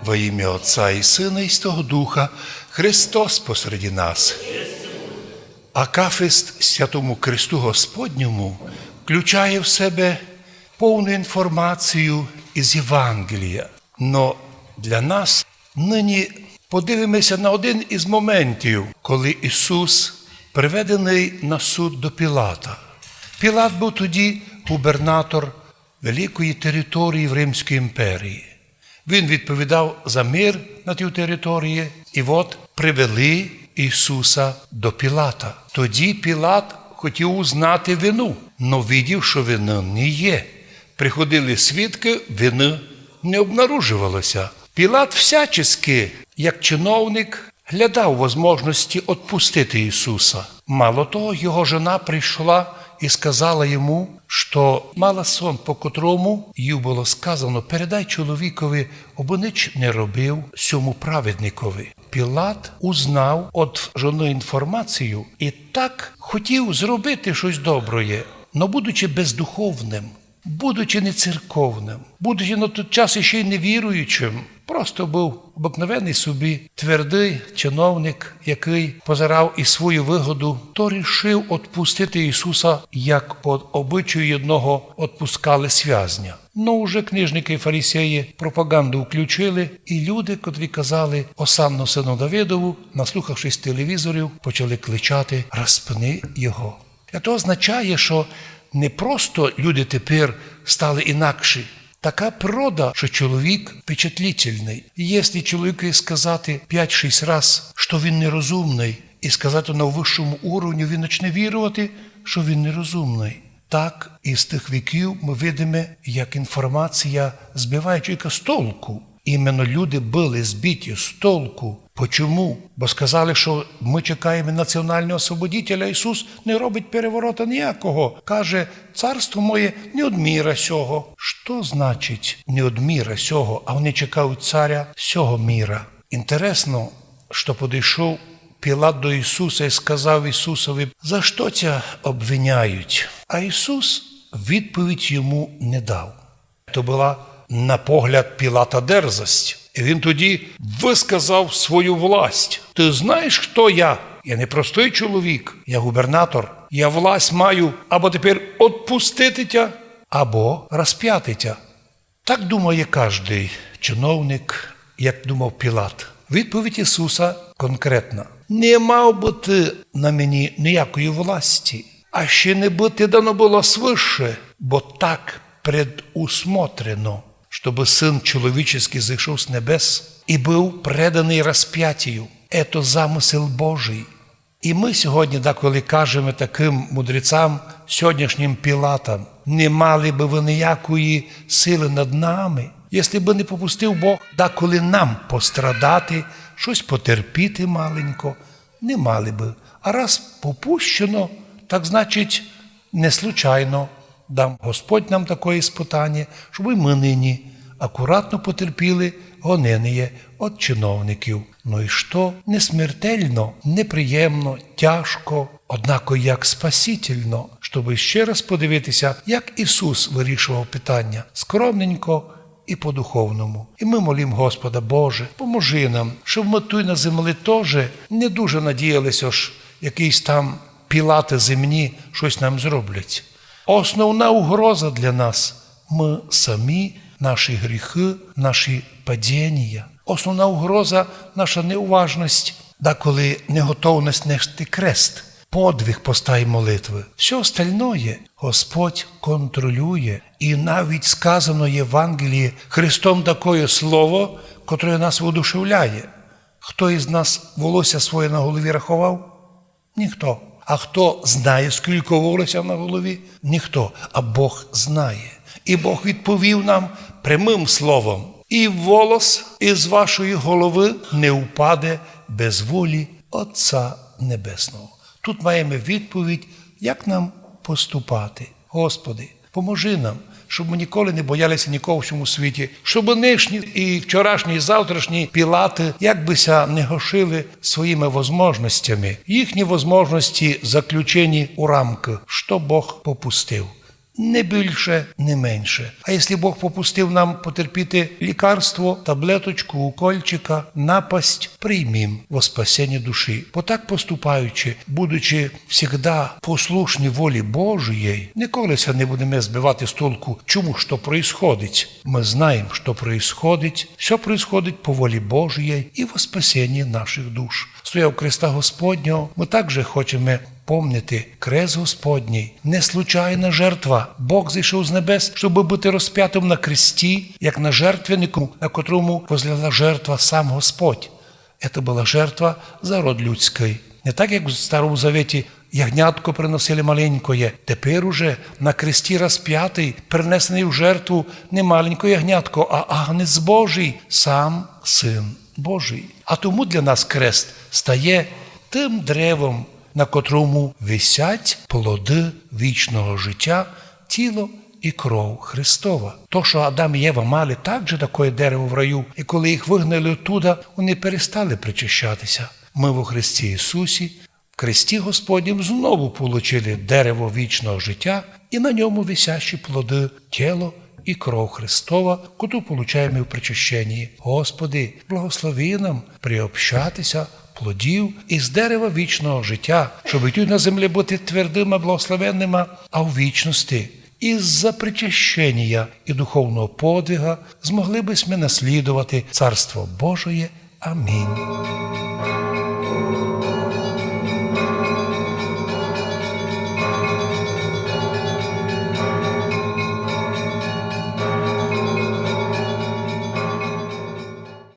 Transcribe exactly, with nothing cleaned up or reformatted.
Во имя Отца и Сына и Святого Духа, Христос посреди нас. Акафист Святому Кресту Господньому включає в себе повну інформацію із Євангелія. Но для нас нині подивимося на один із моментів, коли Ісус приведений на суд до Пілата. Пілат був тоді губернатор великої території в Римській імперії. Він відповідав за мир на тій території, і от привели Ісуса до Пілата. Тоді Пілат хотів узнати вину, но видів, що вини не є. Приходили свідки, вини не обнаружувалося. Пілат всячески, як чиновник, глядав возможності отпустити Ісуса. Мало того, його жона прийшла і сказала йому, що мала сон, по котрому їй було сказано: «Передай чоловікові, абы нич не робив сьому праведникові». Пілат узнав од жоны інформацію і так хотів зробити щось доброє, но будучи бездуховним, будучи не церковним, будучи на той час іще й невіруючим, просто був обыкновений собі твердий чиновник, який позирав і свою выгоду, то рішив отпустити Ісуса, як по обычаю єдного отпускали связня. Но уже книжники і фарисеї пропаганду включили, і люди, котрі казали: «Осанно сину Давидову», наслухавшись телевізорів, почали кличати: «Розпни його». А то означає, що не просто люди тепер стали інакші. Така природа, що чоловік впечатлительний. І якщо чоловікові сказати пять-шість раз, що він нерозумний, і сказати на вищому уровні, він почне вірувати, що він нерозумний. Так, із тих віків ми видиме, як інформація збиває чоловіка з толку. Іменно люди были збиті з толку. Почому? Бо сказали, що ми чекаєме національного освободителя. Ісус не робить переворота ніякого. Каже: «Царство моє не од міра сього». Що значить «не од міра сього»? А вони чекають царя сього міра. Інтересно, що подійшов Пілат до Ісуса і сказав Ісусові: «За що тя обвиняють?» А Ісус відповідь йому не дав. То была, на погляд Пілата, дерзость. І він тоді высказав свою власть: «Ты знаєш, хто я? Я не простий чоловік, я губернатор. Я власть маю або тепер отпустити тя, або розпяти тя». Так думає каждый чиновник, як думав Пілат. Відповідь Ісуса конкретна: «Не мав бы ты на мені ніякої власті, а ще не бы ти дано было свыше, бо так предусмотрено, щобы Сын Чоловіческий зійшов з небес і быв преданый розпятію. Ето замысел Божий». І мы сьогодні деколи кажеме такым мудрецам, сьогоднішнім Пілатам: «Не мали бы вы ніякої силы над нами, якщо бы не попустив Бог деколи нам пострадати, щось потерпіти маленько, не мали бы. А раз попущено, так значить, не случайно дав Господь нам такоє испытаніє, щоб і мы нині акуратно потерпіли гоненіє од чиновників». Но і што не смертельно, неприємно, тяжко, однако як спасительно, щоб іще раз подивитися, як Ісус вирішував питання скромненько і по-духовному. І мы молім Господа: «Боже, поможи нам, щоб мы туй на землі тоже не дуже надіялися, ож якісь там Пілаты земні щось нам зроблять». Основна угроза для нас — мы самі, наші гріхы, наші паденія. Основна угроза — наша неуважность, деколи неготовность нести крест, подвиг поста й молитвы. Всьо остальноє Господь контролює. І навіть сказано в Євангелії: «Христом такоє слово, котроє нас воодушевляє». Хто із нас волосся своє на голові раховав? Ніхто. А хто знає, скілько волосся на голові? Ніхто. А Бог знає. І Бог відповів нам прямым словом: «І волос із вашої голови не упаде без волі Отця Небесного». Тут маєме відповідь, як нам поступати. Господи, Поможи нам, щоб мы ніколи не бояли ся нікого в сьому світі, щоб нынішні і вчорашні, і завтрашні Пілаты як бы ся не гошили своїми возможностями. Їхні возможности заключені у рамкы, што Бог попустив. Не більше, не менше. А якщо Бог попустив нам потерпіти лікарство, таблеточку, укольчика, напасть, приймім во спасеніє душі. Бо так поступаючи, будучи всегда послушні волі Божієй, ніколи ся не будеме збивати з толку, чому што происходить. Мы знаєме, што происходить, всьо происходить по волі Божієй і во спасеніє наших душ. Стояв Христа Господнього, мы также хочеме помнити крест Господній, не случайна жертва. Бог зійшов з небес, щоб быти розпятым на кресті, як на жертвеннику, на котрому возлягла жертва сам Господь. Це была жертва за род людськый. Не так, як в Старому Завіті ягнятко приносили маленькоє. Тепер уже на кресті розпятый, принесеный в жертву не маленьке ягнятко, а агнець Божий, сам Син Божий. А тому для нас крест стає тым древом, на котрому висять плоды вічного життя, тіло і кров Христова. То, што Адам і Єва мали также такоє дерево в раю, і коли їх выгнали оттуда, они перестали причащати ся. Мы во Христі Ісусі, в кресті Господнім знову получили дерево вічного життя і на ньому висящі плоды, тіло і кров Христова, котру получаєме в причащенні. Господи, благослови нам приобщати ся плодів із дерева вічного життя, щоб і туй на землі быти твердыма, благословенныма, а в вічности із-за причащенія і духовного подвига змогли бы сьме наслідовати Царство Божоє. Амінь.